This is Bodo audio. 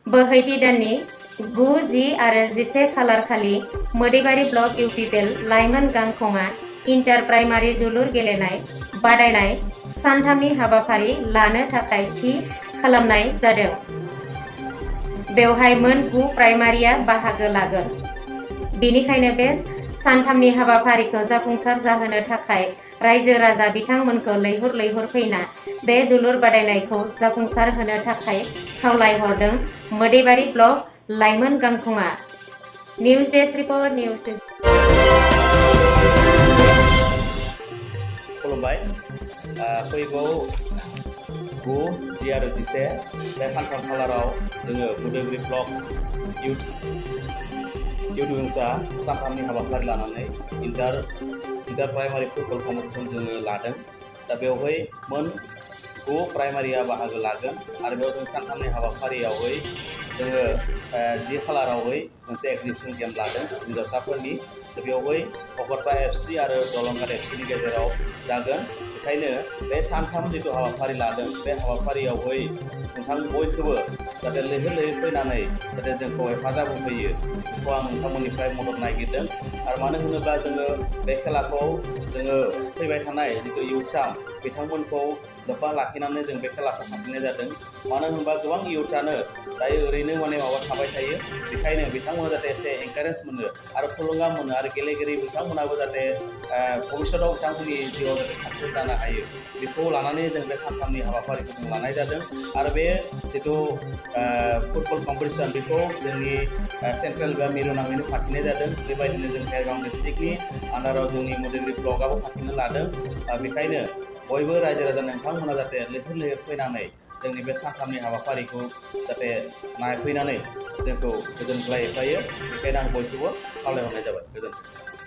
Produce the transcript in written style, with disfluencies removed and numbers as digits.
बोहैथि दाननि 9, 10 आरो 11 खालार खालि मोदैबारि ब्लक इउपिपिएल लाइमोन गांखंआ इन्टार प्राइमारि जोलुर गेलेनाय बादायनाय सानथामनि हाबाफारि लानो थाखाय थि खालामनाय जादों। बेवहाय मोन 9 प्राइमारिया बाहागो लागोन। बेनिखायनो बे सानथामनि हाबाफारिखौ जाफुंसार जाहोनो थाखाय रायजो राजा बिथांमोनखौ लैहोर फैना बे जोलुर बादायनायखौ जाफुंसार होनो थाखाय खावलायहरदों मोदैबारि ब्लक लाइमोन गांखंआ। News desk report news desk. खुलुमबाय। फैगौ 9, 10 आरो 11 बे सानथाम खालाराव जोङो उदालगुरि ब्लक इउथ विंसआ सानथामनि हाबाफारि लानानै इन्टार प्राइमारि फुटबल कम्पिटिसन जोङो लादों। दा बेवहाय मोन 9 प्राइमारिया बाहागो लागोन आरो बेयाव जों सानथामनि हाबाफारियावहाय जोङो 10 खालारावहाय मोनसे एक्जिबिसन गेम लादों हिन्जावसाफोरनि। बेवहाय भकतपारा FC आरो दलंघाट FCनि गेजेराव जागोन। बेखायनो बे सानथाम जिथु हाबाफारि लादों बे हाबाफारियावहाय नोंथां बयखौबो जाहाथे लैहोर फैनानै जाहाथे जोंखौ हेफाजाब होफैयो बेखौ आं नोंथांमोननिफ्राय मदद नागिरदों। आरो मानो होनोब्ला जोङो बे खेलाखौ जोङो फैबाय थानाय जिथु इयुथसा बिथांमोनखौ लोब्बा लाखिनानै जों बे खेलाखौ फाथिनाय जादों। मानो होनोबा गोबां इयुथानो दायो ओरैनो माबा थाबाय थायो। बेखायनो बिथांमोना जाहाथे एसे एनकारेज मोनो आरो थुलुंगा मोनो आरो गेलेगिरि बिथांमोनाबो जाहाथे भबिष्यतआव बिथांमोननि जिउआव जाहाथे साक्सेस जानो हायो बेखौ लानानै जों बे सानथामनि हाबाफारिखौ जों लानाय जादों। आरो बे जिथु फुटबल कम्पिटिसन बेखौ जोंनि सेन्ट्रेल बा मिरु नाङैनो फाथिनाय जादों। बेबायदिनो जों भेरगाव डिस्ट्रिक्टनि आन्दाराव जोंनि मोदैबारि ब्लकआबो फाथिनो लादों। बेखायनो बयबो रायजो राजा नोंथांमोना जाहाथे लैहोर फैनानै जोंनि बे सानथामनि हाबाफारिखौ जाहाथे नायफैनानै जोंखौ गोजोनग्लाय होफायो। बेखायनो आं बयखौबो खावलायहरनाय जाबाय। गोजोन्थों।